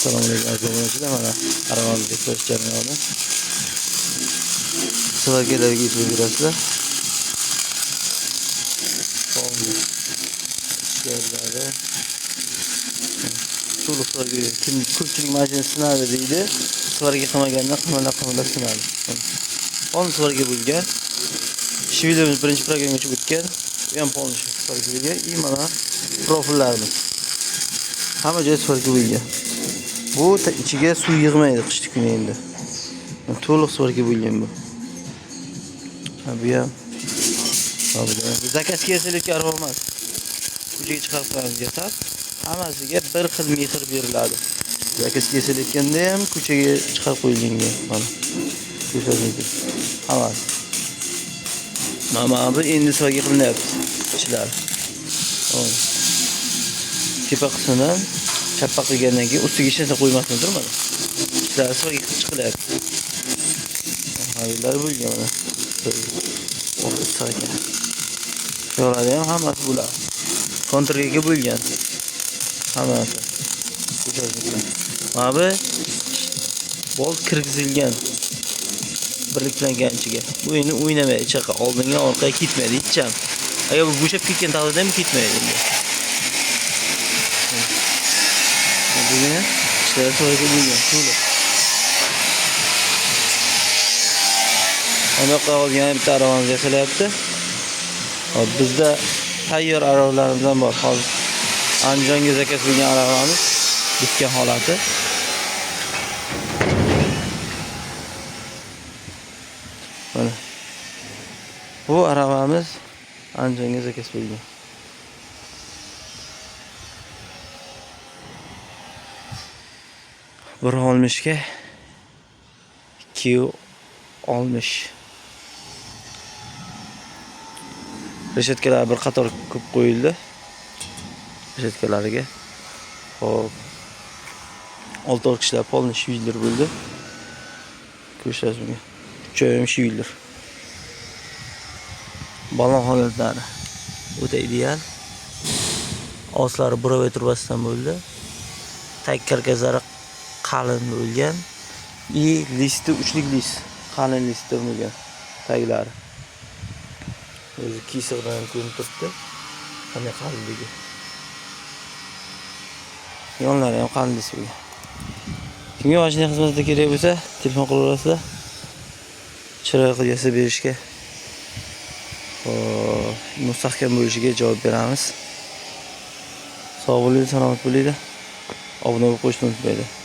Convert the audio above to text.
Assalomu alaykum aziz obunachilar. Mana aravamizni ko'rish jarayoni. Svarkalarga e'tibor berasizlar. Polni ichkarilari to'liq svarka. Kim ko'pchilik mashina sinadi deydi. Svarka qilmaganda qimirlab qimirlab sinadi. Polni svarka bo'lgan. Shvilimiz birinchi programmaga o'tgan. Bu ham polni svarka bo'lgan. И mana profillarimiz. Hamma joy svarka bo'lgan. Bu ichiga suv yig'maydi qishki kuni endi. To'liq svarka bo'lgan bu. Ha, bu ham. Ha, bu ham. Bu zakazga yasalayotgan arava emas. Ko'chaga chiqarib qo'yamiz yasab. Hammasiga bir xil mehr beriladi. Zakazga yasalayotganda ham ko'chaga chiqarib qo'yilgan mana. Ko'rsatish mumkin. Hammasi. Mana bu endi svarka qilinyapti ichlari. Hop. Tepa qismidan chappa qilgandan keyin ustiga hech narsa qo'ymasdan turib mana. Ichlari svarka qilib chiqilyapti. Haylar bo'lgan mana. Oh, issiq ekan. Yo'lari ham hammasi bo'ladi. Kontrga bo'lgan. Hammasi. Mana bu bolt kirgizilgan. Birliklangan ichiga. Bu endi o'ynamaydi, hech yoqqa oldinga, orqaga ketmaydi hech ham. Agar bu bo'shab ketgan taqdirda ham ketmaydi endi. Bugun ishlari svarka bo'lgan, to'liq. Anaqa hozir yana bitta aravamiz yasalyapti. Hop, bizda tayyor aravalarimiz ham bor. Hozir Andijonga zakaz bo'lgan aravamiz bitgan holati. Mana. Bu aravamiz Andijonga zakaz bo'lgan. Bir olmishga 2.60. Reshetkalar bir qator ko'p qo'yildi. Reshetkalariga. Xo'p. Olti kishilar polni shvildir bo'ldi. Ko'rishingiz mumkin. Uchovi ham shvildir. Balon holatlari o'ta ideal. Oslari burovoy turbasidan bo'ldi. Tag karkazlari qalin bo'lgan. И listi uchlik list, qalin listdan bo'lgan taglari. O'zi kiysig'idan ham ko'rinib turibdi. Qanday qalinligi. Yonlari ham qalin list bo'lgan. Kimga mashina xizmatida kerak bo'lsa, telefon qilaverasizlar. Chiroyli qilib yasab berishga, xo'p, mustahkam bo'lishiga javob beramiz. Sog' bo'linglar, salomat bo'linglar. Obuna bo'lib qo'yishni unutmanglar.